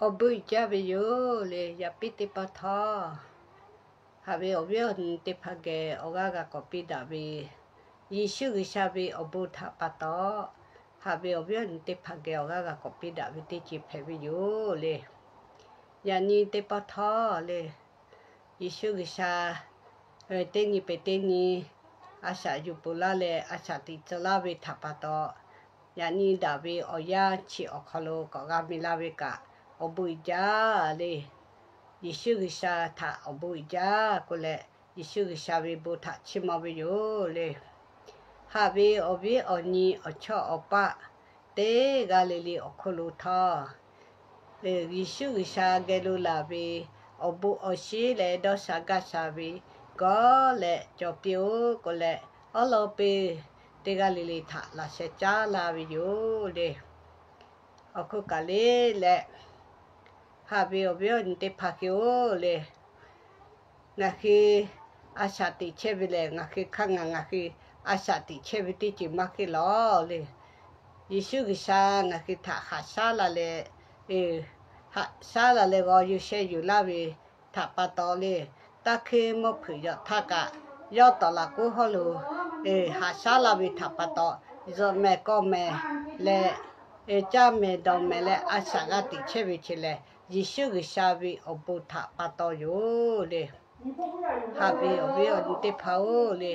Awˬ bon uiˍ jaˇ ve yoˬ le. Yaꞈ piˇ teˇ pawˆ htawˇ, haꞈ ve awˬ viˉ awˬ nyi teˇ hpaˍ geh awˬ g'aˇ g'a k'awꞈ piˇ daꞈ ve, Yeˍsuˆ G'uiˬsha ve awˬ bon htaꞈ pa taw, haꞈ ve awˬ viˉ awˬ nyi teˇ hpaˍ geh awˬ g'aˇ g'a k'awꞈ piˇ daꞈ ve teˇ ceuˬ hpehꞈ ve yoˬ le. Yaꞈ nyi teˇ pawˆ htawˇ le, Yeˍsuˆ G'uiˬsha teˇ nyi peuˬ teˇ nyi a shaꞈ yuˬ peuˬ laˇ leh a shaꞈ teꞈ tcuh laˇ ve htaꞈ pa taw, yaꞈ nyi daꞈ ve awˬ yanˇ chi awˬ hk'aw lo k'awꞈ g'a miˬ laˇ ve kaꞈ, awˬ bon uiˍ jaˇ le. Yeˍsuˆ G'uiˬsha htaꞈ awˬ bon uiˍ jaˇ k'oˆ leh, Yeˍsuˆ G'uiˬsha ve bon htaꞈ chiˇ mvuh ve yoˬ le. Haꞈ ve awˬ viˉ awˬ nyi awˬ chawˇ awˬ paˆ teˇ g'aˇ le le awˬ hk'oˆ lo htawˇ, Yeˍsuˆ G'uiˬsha geh lo laˬ ve awˬ bon awˬ shinˉ leh dawˇ sha gaˇ sha ve gawˇ leh cawˬ piˇ-oˆ k'oˆ leh, awˉ lawˉ piˇ teˇ g'aˇ le le htaꞈ laꞈ sheh caˉ laˇ ve yoˬ le. Awˬ hk'oˆ kaꞈ le leh, haꞈ ve awˬ viˉ awˬ nyi teˇ hpaˍ hui-oˬ le, ngaˬ hui a shaꞈ teꞈ chehˇ ve lehˬ, ngaˬ hui hk'aˇ ngaˬ ngaˬ hui a shaꞈ teꞈ chehˇ ve teˇ ceuˬ maˇ heˆ lawˬ le. Yeˍsuˆ G'uiˬsha ngaˬ hui htaꞈ haꞈ shaˉ la leh, haꞈ shaˉ la leh g'aw yuˬ sheh yuˬ laˇ ve htaꞈ pa taw le, taˇ hkuiˇ mawˇ hpeuꞈ yaꞈ htaˇ kaꞈ, yawˇ tawˍ laꞈ k'oˉ hawˉ lo haꞈ shaˉ laˇ ve htaꞈ pa taw, zuhꞈ mehˍ kawˆ mehˍ leh, caˇ mehˍ dawˬ mehˍ leh a shaꞈ g'a teꞈ chehˇ ve chi lehˬ, Yeˍsuˆ G'uiˬsha ve awˬ bon htaꞈ pa taw yoˬ le. Haꞈ ve awˬ viˉ awˬ nyi teˇ hpaˍ-oˬ le,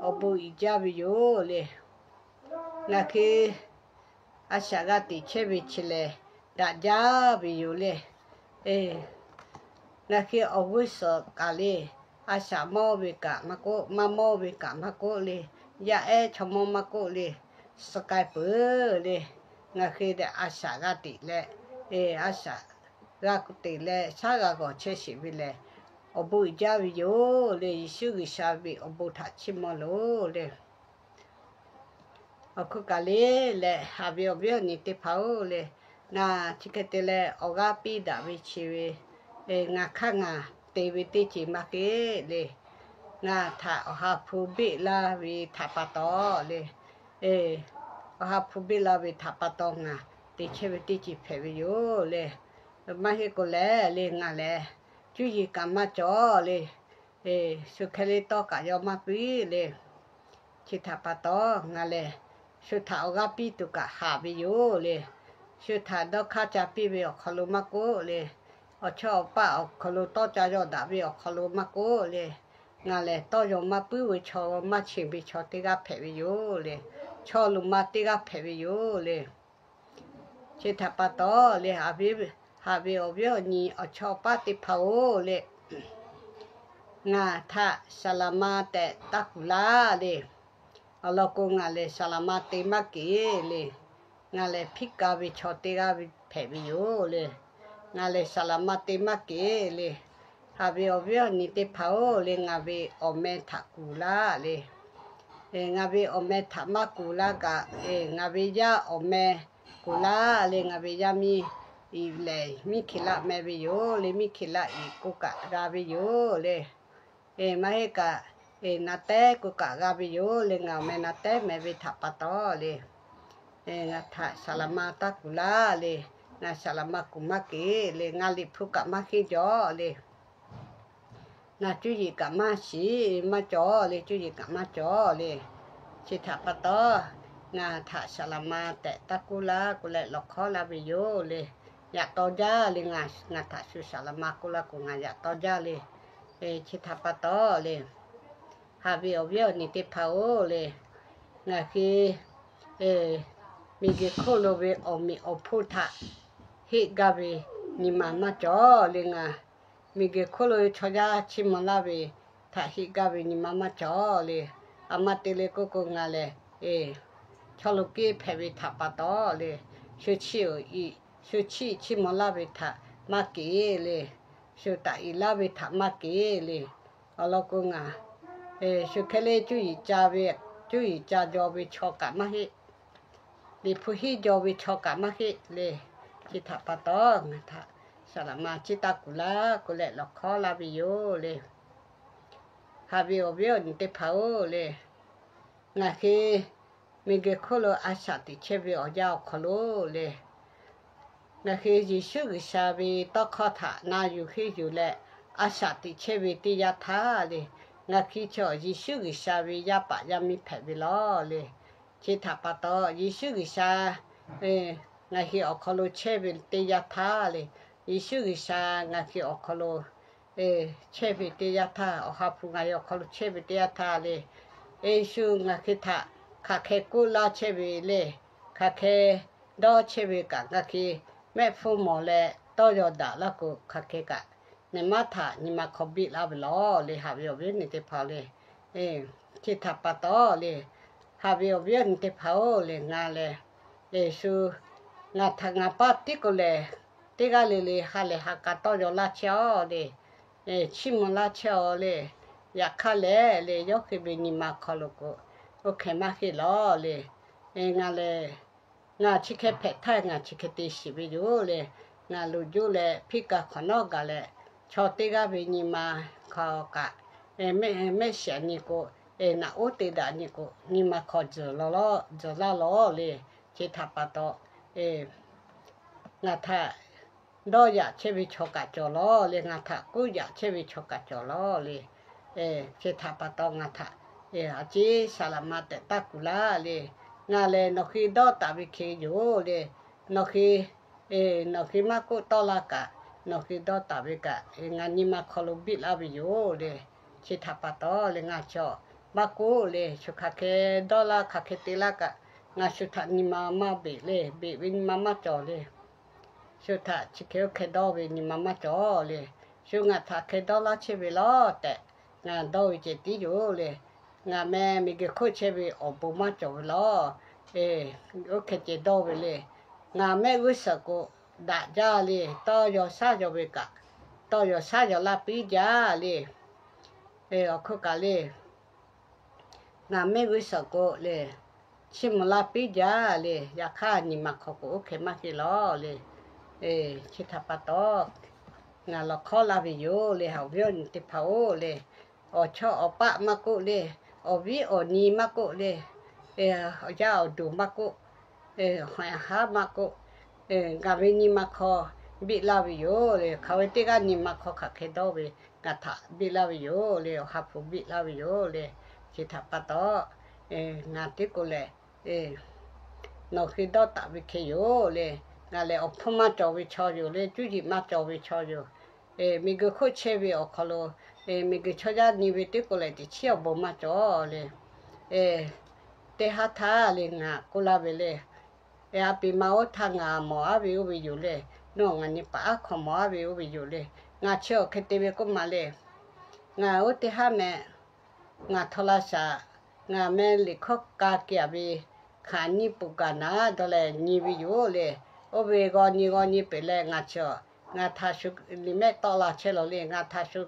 awˬ bon uiˍ jaˇ ve yoˬ le. Ngaˬ hui a shaꞈ g'a teꞈ chehˇ ve chi lehˬ, daꞈ jaˇ ve yoˬ le. Ngaˬ hui awˬ g'uˇ suhˍ kaꞈ le, a shaꞈ mawˇ ve kaꞈ maˇ k'oˆ, maˇ mawˇ ve kaꞈ maˇ k'oˆ le, yaˇ ehˉ chaw mawˇ maˇ k'oˆ le, suh k'ai peuˬ le. Ngaˬ hui lehˬ a shaꞈ g'a teꞈ leh, a shaꞈ g'a teꞈ leh shaˉ g'a g'awˬ chehˇ sheˍ ve lehˬ, awˬ bon uiˍ jaˇ ve yoˬ le. Yeˍsuˆ G'uiˬsha ve awˬ bon htaꞈ chiˇ mvuh loˬ le. Awˬ hk'oˆ kaꞈ le leh, haꞈ ve awˬ viˉ awˬ nyi teˇ hpaˍ-oˬ le, ngaˬ chi hk'e te leh awˬ g'aˇ piˇ daꞈ ve chi ve, ngaˬ hk'aˇ ngaˬ te ve teˇ ceuˬ maˇ heˆ le. Ngaˬ htaꞈ awˬ ha hpu beˆ laˇ ve htaꞈ pa taw le, awˬ ha hpu beˆ laˇ ve htaꞈ pa taw ngaˬ te chehˇ ve teˇ ceuˬ hpehꞈ ve yoˬ le. Maˇ heˆ k'o leh le, ngaˬ lehˬ cuˇ yiˍ kaꞈ maˇ cawˬ le. Shu hk'e le tawˇ kaꞈ yaw maˇ puiˉ le. Chi htaꞈ pa taw ngaˬ lehˬ, shu htaꞈ awˬ g'aˇ piˇ tuˬ kaꞈ haꞈ ve yoˬ le. Shu htaꞈ dawˇ hk'aˇ ca piˇ ve awˬ hk'aw lo maˇ k'oˆ le, awˬ chawˇ awˬ paˆ awˬ hk'aw lo tawˇ ca yaw daꞈ ve awˬ hk'aw lo maˇ k'oˆ le, ngaˬ lehˬ tawˇ yaw maˇ puiˉ ve chaw, maˇ cheˬ ve chaw teˇ g'aˇ hpehꞈ ve yoˬ le. Chaw lo ma teˇ g'aˇ hpehꞈ ve yoˬ le. Chi htaꞈ pa taw le, haꞈ ve awˬ viˉ awˬ nyi awˬ chawˇ awˬ paˆ teˇ hpaˍ-oˬ le, ngaˬ htaꞈ saˍ laˍ ma tehꞈ taˇ kuˬ laˇ le. Awˬ lawn k'o, ngaˬ lehˬ saˍ laˍ ma te maˇ keꞈ le. Ngaˬ lehˬ hpiˇ ka ve chaw teˇ g'aˇ hpehꞈ ve yoˬ le. Ngaˬ lehˬ saˍ laˍ ma te maˇ keꞈ le. Haꞈ ve awˬ viˉ awˬ nyi teˇ hpaˍ-oˬ le, ngaˬ ve awˬ meh htaꞈ kuˬ laˇ le. Ngaˬ ve awˬ meh htaꞈ maˇ kuˬ laˇ kaꞈ, ngaˬ ve yaˇ awˬ meh kuˬ laˇ le. Ngaˬ ve yaˇ miˇ lehˬ, miˇ Hkiˬlaˆ meh ve yoˬ le. Miˇ Hkiˬlaˆ iˍ k'oˆ kaꞈ g'a ve yoˬ le. Maˇ heˆ kaꞈ, na tehˉ k'oˆ kaꞈ g'a ve yoˬ le. Ngaˬ awˬ meh na tehˉ meh ve htaꞈ pa taw le, ngaˬ htaꞈ saˍ laˍ ma taˇ kuˬ laˇ le. Ngaˬ saˍ laˍ ma kuˬ maˇ keꞈ le. Ngaˬ liꞈ hpu kaꞈ maˇ henˇ jaw le. Ngaˬ cuˇ yiˍ kaꞈ maˇ shiˍ maˇ cawˬ le. Cuˇ yiˍ kaꞈ maˇ cawˬ le. Chi htaꞈ pa taw, ngaˬ htaꞈ saˍ laˍ ma tehꞈ taˇ kuˬ laˇ k'oˆ leh lawˬ hk'awˉ laˇ ve yoˬ le. Yaꞈ taw jaˇ le. Ngaˬ, ngaˬ htaꞈ shu saˍ laˍ ma kuˬ laˇ k'o ngaˬ yaꞈ taw jaˇ le. Chi htaꞈ pa taw le, haꞈ ve awˬ viˉ awˬ nyi teˇ hpaˍ-oˬ le, ngaˬ hui miˬguiˬ hk'oˆ lo ve awˬ meꞈ awˬ hponˇ htaꞈ heˆ gaˇ ve nyi ma maˇ cawˬ le. Ngaˬ miˬguiˬ hk'oˆ lo ve chaw yaˇ chiˇ mvuh laˇ ve htaꞈ heˆ gaˇ ve nyi ma maˇ cawˬ le. A ma te le k'oˆ k'o, ngaˬ lehˬ chaw lo keˇ hpehꞈ ve htaꞈ pa taw le, shu chiˇ-oˬ iˍ, shu chiˇ chiˇ mvuh laˇ ve htaꞈ maˇ keꞈ le. Shu taꞈ iˍ laˇ ve htaꞈ maˇ keꞈ le. Awˬ lawn k'o, ngaˬ shu hk'e le cuˇ yiˍ ca ve, cuˇ yiˍ ca jaw ve chaw kaꞈ maˇ heˆ. Liꞈ hpu henˇ jaw ve chaw kaꞈ maˇ heˆ le. Chi htaꞈ pa taw, ngaˬ htaꞈ saˍ laˍ ma chiˇ taˇ kuˬ laˇ k'oˆ leh lawˬ hk'awˉ laˇ ve yoˬ le. Haꞈ ve awˬ viˉ awˬ nyi teˇ hpaˍ-oˬ le, ngaˬ hui miˬguiˬ hk'oˆ lo a shaꞈ teꞈ chehˇ ve awˬ yanˇ awˬ hk'aw lo le, Ngaˬ hui Yeˍsuˆ G'uiˬsha ve tawˇ hkawˇ htaꞈ na yuˬ henˇ yuˬ leh, a shaꞈ teꞈ chehˇ ve teˇ yanˇ htaˇ le, ngaˬ hui chaw Yeˍsuˆ G'uiˬsha ve yaˇ paˍ yaˇ miˇ hpehꞈ ve lawˬ le. Chi htaꞈ pa taw, Yeˍsuˆ G'uiˬsha ngaˬ hui awˬ hk'aw lo chehˇ ve teˇ yanˇ htaˇ le, Yeˍsuˆ G'uiˬsha ngaˬ hui awˬ hk'aw lo chehˇ ve teˇ yanˇ htaˇ, Awˬ ha hpu ngaˬ hui awˬ hk'aw lo chehˇ ve teˇ yanˇ htaˇ le, Yeˍsuˆ ngaˬ hui htaꞈ hk'aˬ hk'e k'oˆ laˇ chehˇ ve le, hk'aˬ hk'e dawˇ chehˇ ve kaꞈ ngaˬ hui mehˆ hpfuhˇ mawˬ leh tawˇ yaw daꞈ laˇ k'o, hk'aˬ hk'e kaꞈ nyi ma htaꞈ nyi ma hk'aw biˆ laˇ ve lawˬ le, haꞈ ve awˬ viˉ awˬ nyi teˇ hpaˍ le. Chi htaꞈ pa taw le, haꞈ ve awˬ viˉ awˬ nyi teˇ hpaˍ-oˬ le, ngaˬ lehˬ, Yeˍsuˆ ngaˬ htaꞈ ngaˬ paˇ tiˉ k'o lehˬ, teˇ g'aˇ le le ha lehˬ ha k'a tawˇ yaw laˇ chehˇ-aw le, chiˇ mvuh laˇ chehˇ-aw le. Yaꞈ hk'aˇ lehˬ le, yawˇ hui ve nyi ma hk'aw lo k'o, oˇ hk'e maˇ heˆ lawˬ le. Ngaˬ lehˬ, ngaˬ chi hk'e hpehꞈ htaˇ ngaˬ chi hk'e te shiˍ ve yoˬ le. Ngaˬ loˍ juˇ leh hpiˇ kaꞈ hk'awꞈ nawˉ gaˬ leh, chaw teˇ g'aˇ ve nyi ma hk'aw kaꞈ, mehˆ shiˍ nyi k'o, naꞈ uˉ te daꞈ nyi k'o, nyi ma hk'aw tzuhˬ laˇ lawˬ le. Chi htaꞈ pa taw, ngaˬ htaꞈ dawˇ yaꞈ chehˇ ve chaw kaꞈ cawˬ lawˬ le, ngaˬ htaꞈ k'oˆ yaꞈ chehˇ ve chaw kaꞈ cawˬ lawˬ le. Chi htaꞈ pa taw ngaˬ htaꞈ a ciˉ saˍ laꞈ ma tehꞈ taˇ kuˬ laˇ le. Ngaˬ lehˬ nawˬ hui dawˇ taˍ ve hk'e yoˬ le. Nawˬ hui, nawˬ hui maˇ k'oˆ tawˆ laˇ kaꞈ, nawˬ hui dawˇ taˍ ve kaꞈ ngaˬ nyi ma hk'aw lo biˆ laˇ ve yoˬ le. Chi htaꞈ pa taw le, ngaˬ chaw maˇ k'oˆ le, shu hk'aˬ hk'e dawˇ laˇ hk'aˬ hk'e te laˇ kaꞈ, ngaˬ shu htaꞈ nyi ma maˇ beꞈ le, beꞈ ve nyi ma maˇ cawˬ le. Shu htaꞈ chi hk'e oˇ hk'e dawˇ ve nyi ma maˇ cawˬ le. Shu ngaˬ htaꞈ hk'e dawˇ laˇ chehˇ ve lawˬ tehꞈ, ngaˬ dawˇ ve ceh tiˉ yoˬ le. Ngaˬ meh miˬguiˬ hk'oˆ chehˇ ve awˬ bon maˇ cawˬ ve lawˬ. Oˇ hk'e ceh dawˇ ve le. Ngaˬ mehˆ g'uˇ suhˍ k'o, daꞈ jaˇ le. Tawˇ yaw shaˉ yaw ve kaꞈ, tawˇ yaw shaˉ yaw laˇ piˇ jaˇ le. Awˬ hk'oˆ kaꞈ le, ngaˬ mehˆ g'uˇ suhˍ k'o le, chiˇ mvuh laˇ piˇ jaˇ le. Yaꞈ hk'aˇ nyi ma hk'aw k'o oˇ hk'e maˇ heˆ lawˬ le. Chi htaꞈ pa taw, ngaˬ lawˬ hk'awˉ laˇ ve yoˬ le, awˬ viˉ awˬ nyi teˇ hpaˍ-oˬ le. Awˬ chawˇ awˬ paˆ maˇ k'oˆ le, awˬ viˉ awˬ nyi maˇ k'oˆ le, awˬ yaˇ awˬ duˬ maˇ k'oˆ, haꞈ haˉ maˇ k'oˆ, ngaˬ ve nyi ma hk'aw biˆ laˇ ve yoˬ le. Hk'aˬ ve teˇ g'aˇ nyi ma hk'aw hk'aˬ hk'e dawˇ ve, ngaˬ htaꞈ biˆ laˇ ve yoˬ le. Awˬ ha hpu biˆ laˇ ve yoˬ le. Chi htaꞈ pa taw, ngaˬ tiˉ k'o lehˬ, nawˬ hui dawˇ taˍ ve hk'e yoˬ le. Ngaˬ lehˬ awˬ hpfuhˇ maˇ cawˬ ve chaw yoˬ le, cuˇ yiˍ maˇ cawˬ ve chaw yoˬ. Miˬguiˬ hk'oˆ chehˇ ve awˬ hk'aw lo, miˬguiˬ chaw yaˇ nyi ve teˇ k'o lehˬ, teꞈ chiˉ awˬ bon maˇ cawˬ le. Teˇ haˉ htaˇ le ngaˬ k'oˆ laˇ ve le, a pi ma oˇ htaˇ ngaˬ mawˬ aˉ ve oˇ ve yoˬ le. Nawˬ ngaˬ nyi paˍ aˉ hk'aw mawˬ aˉ ve oˇ ve yoˬ le. Ngaˬ chi awˬ hk'e te ve k'oˆ ma le. Ngaˬ oˇ teˇ haˉ meh, ngaˬ htaw la shaˍ, ngaˬ meh liꞈ hkawˇ ka kiˬ aꞈ ve hk'aˬ nyiˇ puˍ gaˬ naˍ dawˇ leh nyi ve yoˬ le. Oˇ ve g'aw nyi g'aw nyi peuˬ leh ngaˬ chi, ngaˬ htaꞈ shu liꞈ mehˆ tawˆ la chehˇ lawˬ le. Ngaˬ htaꞈ shu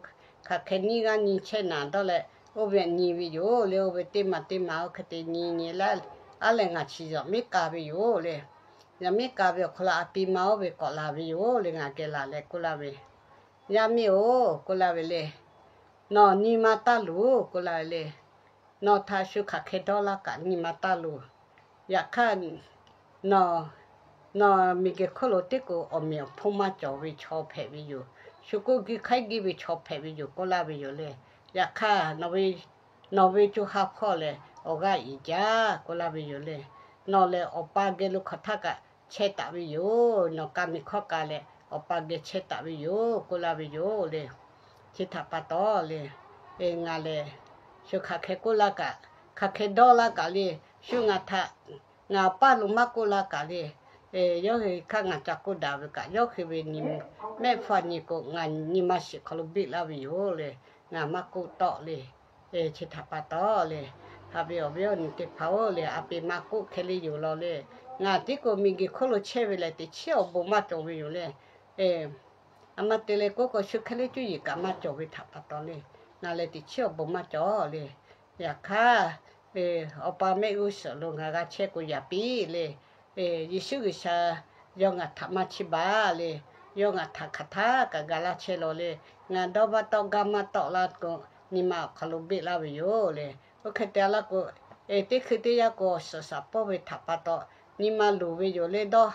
hk'aˬ hk'e nyiˇ g'aˇ nyi chehˇ naˍ dawˇ leh, oˇ ve nyi ve yoˬ le. Oˇ ve teˇ maˬ teˇ maˬ oˇ hk'e te nyi nyi laˇ, aˉ lehˬ ngaˬ chi yaꞈ miˉ ka ve yoˬ le. Yaꞈ miˉ ka ve awˬ hk'aw lo a pi ma oˇ ve k'awꞈ laˬ ve yoˬ le. Ngaˬ geh laˬ leh k'oˆ laˇ ve, Yaˇ miˇ-oˬ, k'oˆ laˇ ve le, nawˬ nyi ma taˇ luˬ k'oˆ laˇ ve le. Nawˬ htaꞈ shu hk'aˬ hk'e dawˇ laˇ kaꞈ nyi ma taˇ luˬ. Yaꞈ hk'aˇ, nawˬ, nawˬ miˬguiˬ hk'oˆ lo teˇ k'o awˬ meꞈ awˬ hponˇ maˇ cawˬ ve chaw hpehꞈ ve yoˬ. Shu k'oˆ guiˇ hk'aiˉ guiˇ ve chaw hpehꞈ ve yoˬ k'oˆ laˇ ve yoˬ le. Yaꞈ hk'aˇ, nawˬ ve co ha hpawˇ lehˬ awˬ g'aˇ iˍ jaˇ k'oˆ laˇ ve yoˬ le. Nawˬ lehˬ Awˬ pa geh lo hk'aˬ htaˇ kaꞈ chehˇ taˍ ve yoˬ. Nawˬ ka miˬ hkawˇ ka leh Awˬ pa geh chehˇ taˍ ve yoˬ k'oˆ laˇ ve yoˬ le. Chi htaꞈ pa taw le, ngaˬ lehˬ shu hk'aˬ hk'e k'oˆ laˇ kaꞈ, hk'aˬ hk'e dawˇ laˇ kaꞈ le, shu ngaˬ htaꞈ ngaˬ paˇ lo maˇ k'oˆ laˇ kaꞈ le, yawˇ hui hk'aˇ ngaˬ ca k'oˆ daꞈ ve kaꞈ, yawˇ hui ve nyi mehˆ hpfuhˇ nyi k'o, ngaˬ nyi ma shiˍ hk'aw lo biˆ laˇ ve yoˬ le. Ngaˬ maˇ k'oˆ tawˆ le. Chi htaꞈ pa taw le, haꞈ ve awˬ viˉ awˬ nyi teˇ hpaˍ-oˬ le, a pi ma k'oˆ hk'e le yoˬ law le. Ngaˬ tiˉ k'o miˬguiˬ hk'oˆ lo chehˇ ve lehˬ, teꞈ chiˉ awˬ bon maˇ cawˬ ve yoˬ le. A ma te leh k'oˆ k'o, shu hk'e le cuˇ yiˍ kaꞈ maˇ cawˬ ve htaꞈ pa taw le, ngaˬ lehˬ teꞈ chiˉ awˬ bon maˇ cawˬ le. Yaꞈ hk'aˇ, Awˬ pa mehˆ g'uˇ suhˍ lo ngaˬ g'a chehˇ k'o yaꞈ piˇ le. Yeˍsuˆ G'uiˬsha yawˇ ngaˬ htaꞈ maˇ chiˇ baˬ le. Yawˇ ngaˬ htaꞈ hk'aˬ htaˇ kaꞈ ga laˇ chehˇ law le. Ngaˬ dawˇ maˇ tawˆ gaˇ maˇ tawˆ laˇ k'o, nyi ma awˬ hk'aw lo beˆ laˇ ve yoˬ le. Oˇ hk'e te laˇ k'o, teˇ hkui teˇ yanˇ k'o, suhˍ shaˍ pawˇ ve htaꞈ pa taw nyi ma luˬ ve yoˬ le. Dawˇ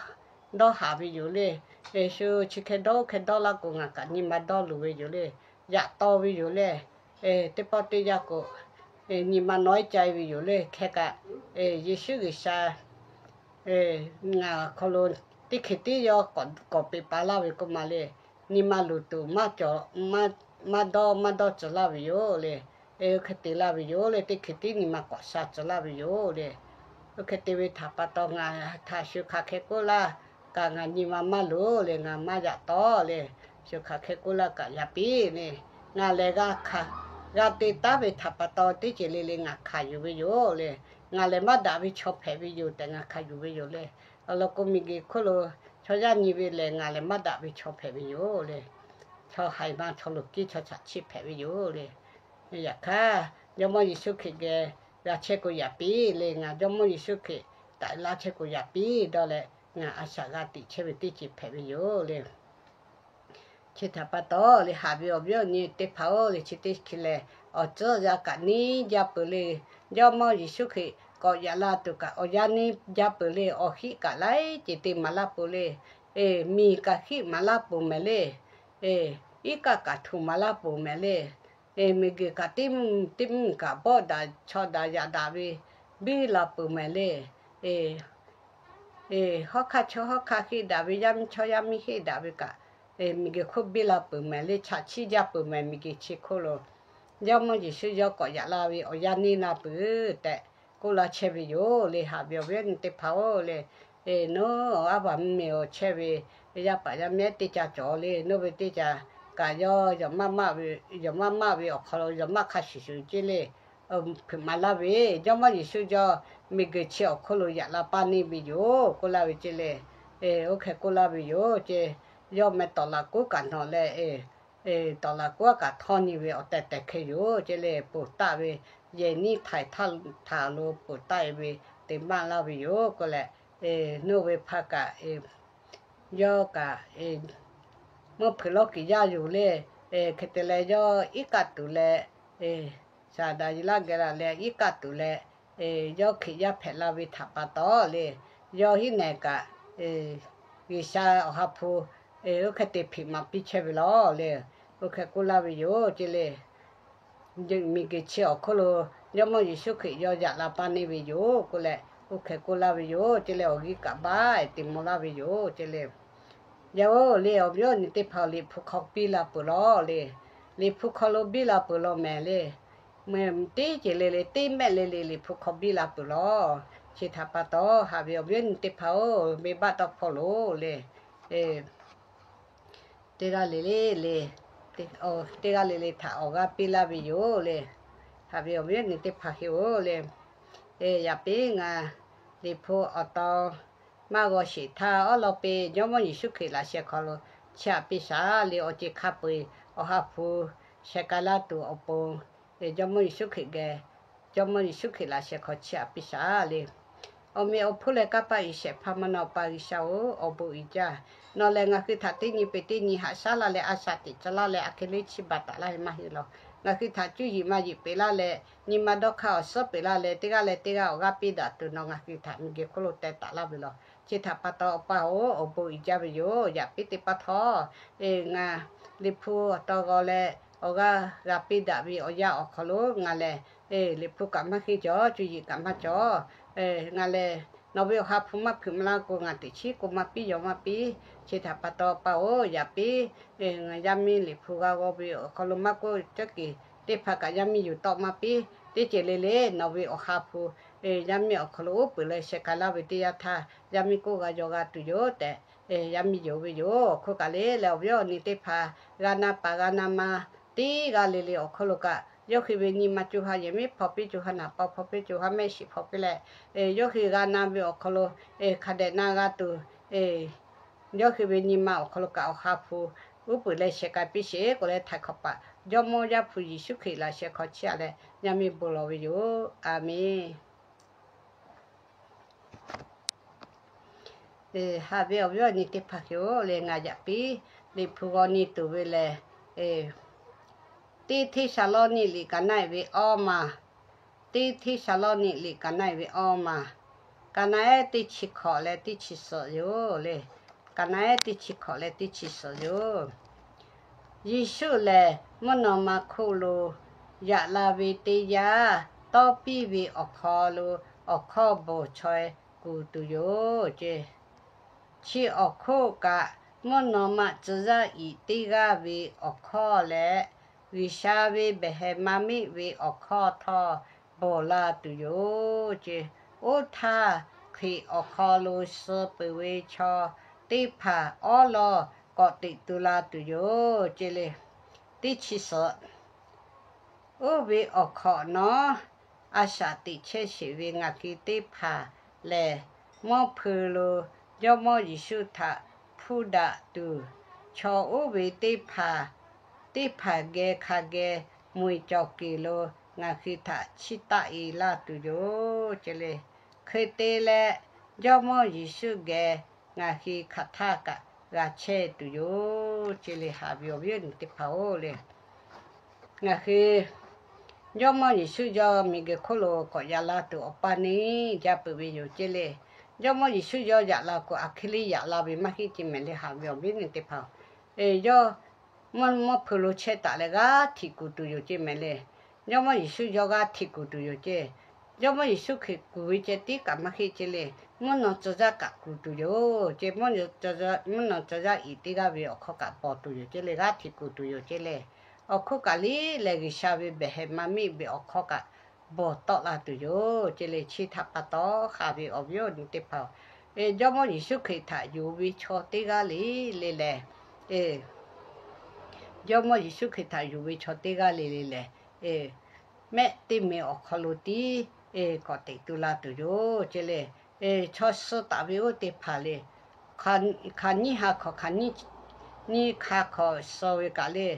dawˇ haˍ ve yoˬ le. Shu chi hk'e dawˇ hk'e dawˇ laˇ k'o, ngaˬ kaꞈ nyi ma dawˇ luˬ ve yoˬ le. Yaꞈ taw ve yoˬ le. Teˇ pawˆ teˇ yanˇ k'o, nyi ma nawˉ cai ve yoˬ le. Hk'e kaꞈ, Yeˍsuˆ G'uiˬsha ngaˬ awˬ hk'aw lo teˇ hk'e tiˉ yawˇ kawˍ peꞈ pa laˇ ve k'oˆ ma le. Nyi ma luˬ tuˬ maˇ dawˇ maˇ dawˇ tcuh laˇ ve yoˬ le. Oˇ hk'e te laˇ ve yoˬ le. Teˇ hk'e tiˉ nyi ma k'awꞈ sha tcuh laˇ ve yoˬ le. Oˇ hk'e te ve htaꞈ pa taw ngaˬ htaꞈ shu hk'aˬ hk'e k'oˆ laˇ kaꞈ, ngaˬ nyi ma maˇ luˬ le, ngaˬ maˇ yaꞈ taw le. Shu hk'aˬ hk'e k'oˆ laˇ kaꞈ yaꞈ piˇ le. Ngaˬ lehˬ g'a hkanˍ, g'a te taˉ ve htaꞈ pa taw teˇ ceuˬ le le ngaˬ hkanˍ yuˬ ve yoˬ le. Ngaˬ lehˬ maˇ daꞈ ve chaw hpehꞈ ve yoˬ tehꞈ ngaˬ hkanˍ yuˬ ve yoˬ le. Awˬ lawn k'o, miˬguiˬ hk'oˆ lo chaw yaˇ nyi ve lehˬ, ngaˬ lehˬ maˇ daꞈ ve chaw hpehꞈ ve yoˬ le. Chaw haiˬ ma chaw loˍ kiˇ chaw chaꞈ chiˆ hpehꞈ ve yoˬ le. Yaꞈ hk'aˇ, Jawˇmawˇ Yeˍsuˆ Hkriꞈ geh g'a chehˇ k'o yaꞈ piˇ le. Ngaˬ Jawˇmawˇ Yeˍsuˆ Hkriꞈ taꞈ laˇ chehˇ k'o yaꞈ piˇ dawˇ leh, ngaˬ a shaꞈ g'a tiꞈ chehˇ ve teˇ ceuˬ hpehꞈ ve yoˬ le. Chi htaꞈ pa taw le, haꞈ ve awˬ viˉ awˬ nyi teˇ hpaˍ-oˬ le, chi teˇ hk'e lehˬ awˬ tcuhˉ yaˇ kaꞈ niˇ jaˇ peuˬ le. Jawˇmawˇ Yeˍsuˆ Hkriꞈ k'awꞈ yaꞈ la tuˬ kaꞈ awˬ yanˇ niˇ jaˇ peuˬ le. Awˬ hiˆ kaꞈ laiˉ ceuˬ te maˍ laˇ peuˬ le. Miˬ kaꞈ hiˆ maˍ laˇ peuˬ mehˍ le. Iˉ kaˆ kaꞈ htuꞈ maˍ laˇ peuˬ mehˍ le. Miˬguiˬ kaꞈ teˇ mvuhˇ teˇ mvuhˇ kaꞈ bawˆ daꞈ chaw daꞈ yaꞈ daꞈ ve biˇ la peuˬ mehˍ le. Hawˉ hkanˇ chaw hawˉ hkanˇ henˇ daꞈ ve, yaˇ miˇ chaw yaˇ miˇ henˇ daꞈ ve kaꞈ, miˬguiˬ hk'oˆ biˇ la peuˬ mehˍ le. Chaꞈ chiˆ jaˇ peuˬ mehˍ miˬguiˬ chi hk'oˆ lo. Jawˇmawˇ Yeˍsuˆ yawˇ k'awꞈ yaꞈ la ve awˬ yanˇ neˇ la peuˬ tehꞈ k'oˆ laˇ chehˇ ve yoˬ le. Haꞈ ve awˬ viˉ awˬ nyi teˇ hpaˍ-oˬ le, nawˬ aˉ vaˬ mvuhˇ miˬ awˬ chehˇ ve yaˇ paˍ yaˇ miˇ ehˉ teˇ ca cawˬ le. Nawˬ ve teˇ ca kaꞈ yawˇ yawˬ maˇ maˆ ve awˬ hk'aw lo yawˬ maˇ hk'a shuˍ shuˍ ceˇ le. Hpeuꞈ maˍ laˇ ve, Jawˇmawˇ Yeˍsuˆ yawˇ miˬguiˬ chi awˬ hk'oˆ lo yaꞈ la paˇ neˇ ve yoˬ k'oˆ laˇ ve ceˇ le. Oˇ hk'e k'oˆ laˇ ve yoˬ ceˇ. Yawˇ meh tawˍ laꞈ k'oˉ kaꞈ nawˬ leh, tawˍ laꞈ k'oˉ kaꞈ htawˇ nyi ve awˬ tehˬ tehˬ hk'e yoˬ ceˇ le. Ponˬ taˆ ve yehˬ niˇ htaiˍ htaˇ lo ponˬ taˆ ve te maˇ laˇ ve yoˬ k'oˆ leh, nawˬ ve hpaˇ kaꞈ yawˇ kaꞈ mvuhˇ hpeuꞈ lawˇ kiˬ yaˇ yoˬ le. Hk'e te leh yawˇ iˉ kaˆ tuˬ leh, Saˍdaˍyeˍlaˆ geh laˬ leh iˉ kaˆ tuˬ leh, yawˇ Hkriꞈ yaˇ hpehꞈ la ve htaꞈ pa taw le, yawˇ hiˉ nehˬ kaꞈ G'uiˬsha awˬ ha hpu oˇ hk'e te hpeꞈ maˍ piˇ chehˇ ve law le. Oˇ hk'e k'oˆ laˇ ve yoˬ ceˇ le. Miˬguiˬ chi awˬ hk'oˆ lo Jawˇmawˇ Yeˍsuˆ Hkriꞈ yawˇ yaꞈ la paˇ neˇ ve yoˬ k'oˆ leh, oˇ hk'e k'oˆ laˇ ve yoˬ ceˇ le. Awˬ g'euˆ kaꞈ baˆ te mawˬ laˇ ve yoˬ ceˇ le. Yaˇ-oˬ le, awˬ viˉ awˬ nyi teˇ hpaˍ, Liꞈ hpu hk'aw biˇ la peuˬ law le. Liꞈ hpu hk'aw lo biˇ la peuˬ law mehˍ le. Teˇ ceuˬ le le, teˇ mehˆ le le Liꞈ hpu hk'aw biˇ la peuˬ law. Chi htaꞈ pa taw, haꞈ ve awˬ viˉ awˬ nyi teˇ hpaˍ-oˬ, venˇbaˆ tawˇ hpawˇ loˬ le. Teˇ g'aˇ le le le, teˇ g'aˇ le le htaꞈ awˬ g'aˇ piˇ laˇ ve yoˬ le. Haꞈ ve awˬ viˉ awˬ nyi teˇ hpaˍ hk'e-oˬ le, yaꞈ piˉ ngaˬ Liꞈ hpu awˬ taw maˇ g'aw sheˍ htaˇ, awˉ lawn piˇ Jawˇmawˇ Yeˍsuˆ Hkriꞈ laꞈ sheh hk'aw lo chiˇ aꞈ piˇ shaˍ le. Awˬ ceˬ hk'a peu-eˬ awˬ ha hpu sheh k'ai laˇ tuˬ awˬ pon, Jawˇmawˇ Yeˍsuˆ Hkriꞈ geh, Jawˇmawˇ Yeˍsuˆ Hkriꞈ laꞈ sheh hk'aw chiˇ aꞈ piˇ shaˍ le. Awˬ meꞈ awˬ hponˇ leh kanˇ paˆ uiˍ shehˍ hpaˇ maˇ naw pa G'uiˬsha-oˬ, awˬ bon uiˍ jaˇ. Nawˬ lehˬ ngaˬ hui htaꞈ teˇ nyi peꞈ teˇ nyi haꞈ shaˉ laˇ leh, a shaꞈ teꞈ caˇ laˇ leh, a hk'e le chi baˬ taˍ laˇ ve maˇ heˆ law. Ngaˬ hui htaꞈ cuˇ yiˍ maˇ yiˍ peꞈ laˇ leh, nyi ma dawˇ hk'aˇ awˬ suhˉ peꞈ laˇ leh, teˇ g'aˇ leh teˇ g'aˇ awˬ g'aˇ piˇ daꞈ tuˬ nawˬ ngaˬ hui htaꞈ miˬguiˬ hk'oˆ lo teh taˍ laˇ ve law. Chi htaꞈ pa taw, Awˬ pa-oˬ, awˬ bon uiˍ jaˇ ve yoˬ. Yaꞈ piˉ teˇ pawˆ htawˇ, ngaˬ Liꞈ hpu awˬ taw g'aw leh awˬ g'aˇ g'a piˇ daꞈ ve awˬ yanˇ awˬ hk'aw lo ngaˬ lehˬ, Liꞈ hpu kaꞈ maˇ henˇ cawˬ, cuˇ yiˍ kaꞈ maˇ cawˬ. Ngaˬ lehˬ nawˬ ve awˬ ha hpu maˇ hpeuꞈ maˇ laˇ k'o, ngaˬ teꞈ chiˉ k'o maˇ piˇ, yaw maˇ piˇ. Chi htaꞈ pa taw, Awˬ pa-oˬ, yaꞈ piˉ yaˇ miˇ Liꞈ hpu g'a g'aw ve awˬ hk'aw lo maˇ k'oˆ, cawˇ keˍ teˇ hpaˍ kaꞈ yaˇ miˇ yuˬ tawˆ maˇ piˇ. Teˇ ceuˬ le le nawˬ ve awˬ ha hpu yaˇ miˇ awˬ hk'aw lo uˉ peunˍ leh sheh k'ai laˇ ve teˇ yanˇ htaˇ, yaˇ miˇ k'oˆ g'a yaw g'a tuˬ yoˬ tehꞈ, yaˇ miˇ yonˍ ve yoˬ. Hk'oˆ kaꞈ le leh awˬ viˉ awˬ nyi teˇ hpaˍ g'a na paˍ g'a na ma teˇ g'aˇ le le awˬ hk'aw lo kaꞈ, yawˇ hui ve nyi ma co ha yehˬ miˉ hpaw piˇ, co ha naˍ paw hpaw piˇ, co ha mehˆ shiˍ hpaw piˇ leh, yawˇ hui g'a na ve awˬ hk'aw lo hk'a dehꞈ na g'a tuˬ, yawˇ hui ve nyi ma awˬ hk'aw lo kaꞈ awˬ ha hpu uˉ peunˍ leh sheh k'ai piˇ sheˍ k'oˆ leh, htaiˍ hk'awꞈ paˍ Jawˇmawˇ Yaˇ hpu Yeˍsuˆ Hkriꞈ laꞈ sheh hk'aw chiˇ aꞈ leh yaˇ miˇ bon lawˬ ve yoˬ. A menˬ. Haꞈ ve awˬ viˉ awˬ nyi teˇ hpaˍ hui-oˬ le, ngaˬ yaꞈ piˉ Liꞈ hpu g'aw nyi tuˬ ve lehˬ, teˇ Hteˇsaˍlawˇniˆ liꞈ kaꞈ na-e ve awˇ ma, teˇ Hteˇsaˍlawˇniˆ liꞈ kaꞈ na-e ve awˇ ma, kaꞈ na-ehˉ teˇ chi hkawꞈ leh teˇ chi suhˍ yoˬ le. Ka naˉ ehˉ teˇ chi hkawꞈ leh teˇ chi suhˍ yoˬ. Yeˍsuˆ lehˬ, mvuhˇ naw ma hk'oˆ lo yaꞈ la ve teˇ yanˇ, tawˇ piˇ ve awˬ hk'aw lo awˬ hkawˇ bvuhˬ chaweh kuˬ tuˬ yoˬ ce. Chi awˬ hk'oˆ kaꞈ, mvuhˇ naw ma tcuh yaˇ iˍ teˇ g'aˇ ve awˬ hkawˇ leh, G'uiˬsha ve behˬ hehˍ ma miˆ ve awˬ hkawˇ htawˇ bvuhˬ la tuˬ yoˬ ce. Oˇ htaˇ, Hkriꞈ awˬ hk'aw lo suh peuˬ ve chaw teˇ hpaˍ awˉ lawˇ k'awꞈ teꞈ tu la tuˬ yoˬ ce le. Teˇ chi suhˍ, oˇ ve awˬ hk'awꞈ nawˉ, a shaꞈ teꞈ chehˇ sheˍ ve ngaˬ hui teˇ hpaˍ lehˬ, mawˇ hpui lo Jawˇmawˇ Yeˍsuˆ htaꞈ hpuˇ daꞈ tuˬ, chaw oˇ ve teˇ hpaˍ, teˇ hpaˍ geh hk'a geh mvuhˇ cawˬ kuiˬ lo ngaˬ hui htaꞈ chiˇ taˆ e laˇ tuˬ yoˬ ce le. Hk'e te leh, Jawˇmawˇ Yeˍsuˆ geh ngaˬ hui hk'aˬ htaˇ kaꞈ g'a chehˇ tuˬ yoˬ ce le. Haꞈ ve awˬ viˉ awˬ nyi teˇ hpaˍ-oˬ le, ngaˬ hui Jawˇmawˇ Yeˍsuˆ yawˇ miˬguiˬ hk'oˆ lo k'awꞈ yaꞈ la tuˬ awˬ pa neˇ jaˇ peuˬ ve yoˬ ce le. Jawˇmawˇ Yeˍsuˆ yawˇ yaꞈ la k'o, aˬ hk'e le yaꞈ la ve maˇ heˆ ce mehˍ le. Haꞈ ve awˬ viˉ awˬ nyi teˇ hpaˍ-oˬ, yawˇ mvuhˇ hpui lo chehˇ taˍ leh g'aˇ htiꞈ kuˬ tuˬ yoˬ ce mehˍ le. Jawˇmawˇ Yeˍsuˆ yawˇ g'aˇ htiꞈ kuˬ tuˬ yoˬ ce. Jawˇmawˇ Yeˍsuˆ Hkriꞈ kuˬ ve ceh tiˉ kaꞈ maˇ heˆ ce le. Mvuhˇ naw tcuh yaˇ kaꞈ kuˬ tuˬ yoˬ ce. Mvuhˇ naw tcuh yaˇ iˍ teˇ g'aˇ ve awˬ hkawˇ kaꞈ bvuhˬ tuˬ yoˬ ce le. G'aˇ htiꞈ kuˬ tuˬ yoˬ ce le. Awˬ hk'oˆ kaꞈ liˇ leh G'uiˬsha ve behˬ hehˍ ma miˆ ve awˬ hkawˇ kaꞈ bvuhˬ tawˆ la tuˬ yoˬ ce le. Chi htaꞈ pa taw, haꞈ ve awˬ viˉ awˬ nyi teˇ hpaˍ-oˬ, Jawˇmawˇ Yeˍsuˆ Hkriꞈ htaꞈ yonˍ ve chaw teˇ g'aˇ le le lehˬ, Jawˇmawˇ Yeˍsuˆ Hkriꞈ htaꞈ yonˍ ve chaw teˇ g'aˇ le le lehˬ, mehˆ teˇ meˍ awˬ hk'aw lo tiˉ k'awꞈ teꞈ tu la tuˬ yoˬ ce le. Chaw suh taˍ ve oˇ teˇ hpaˍ le, hk'aˬ nyiˇ ha hk'awꞈ hk'aˬ nyiˇ hk'a hk'awꞈ suh ve kaꞈ le,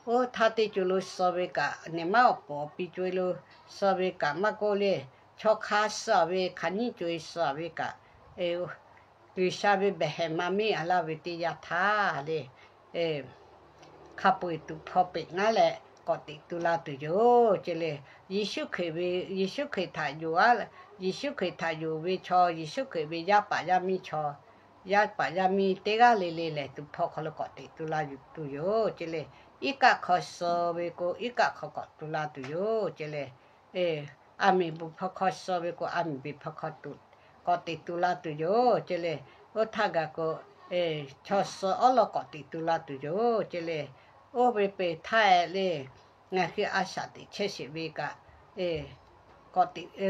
oˇ htaˇ teˇ co lo suh ve kaꞈ, neˬ maˉ awˬ puˍ awˬ pi co e lo suh ve kaꞈ maˇ k'oˆ le, chaw hk'a suh ve hk'aˬ nyiˇ co e suh ve kaꞈ, G'uiˬsha ve behˬ hehˍ ma miˇ a laˇ ve teˇ yanˇ htaˇ le, hk'a peu-eˬ tuˍ hpaw peꞈ ngaˉ leh k'awꞈ teꞈ tu la tuˬ yoˬ ce le. Yeˍsuˆ Hkriꞈ ve, Yeˍsuˆ Hkriꞈ htaꞈ yonˍ a, Yeˍsuˆ Hkriꞈ htaꞈ yonˍ ve chaw, Yeˍsuˆ Hkriꞈ ve yaˇ paˍ yaˇ miˇ chaw, yaˇ paˍ yaˇ miˇ teˇ g'aˇ le le lehˬ, tuˍ hpaw hk'aw lo k'awꞈ teꞈ tu la tuˬ yoˬ ce le. Iˉ kaˆ hk'aw suh ve k'o, iˉ kaˆ hk'aw k'awꞈ tu la tuˬ yoˬ ce le. Aˬ miˍ buˬ hpaw hk'aw suh ve k'o, aˬ miˍ buˬ hpaw hk'aw k'awꞈ teꞈ tu la tuˬ yoˬ ce le. Oˇ htaˇ gaˬ k'o, chaw suh awˉ lawˇ k'awꞈ teꞈ tu la tuˬ yoˬ ce le. Oˇ ve peuˬ htaˇ le, ngaˬ hui a shaꞈ teꞈ chehˇ sheˍ ve kaꞈ,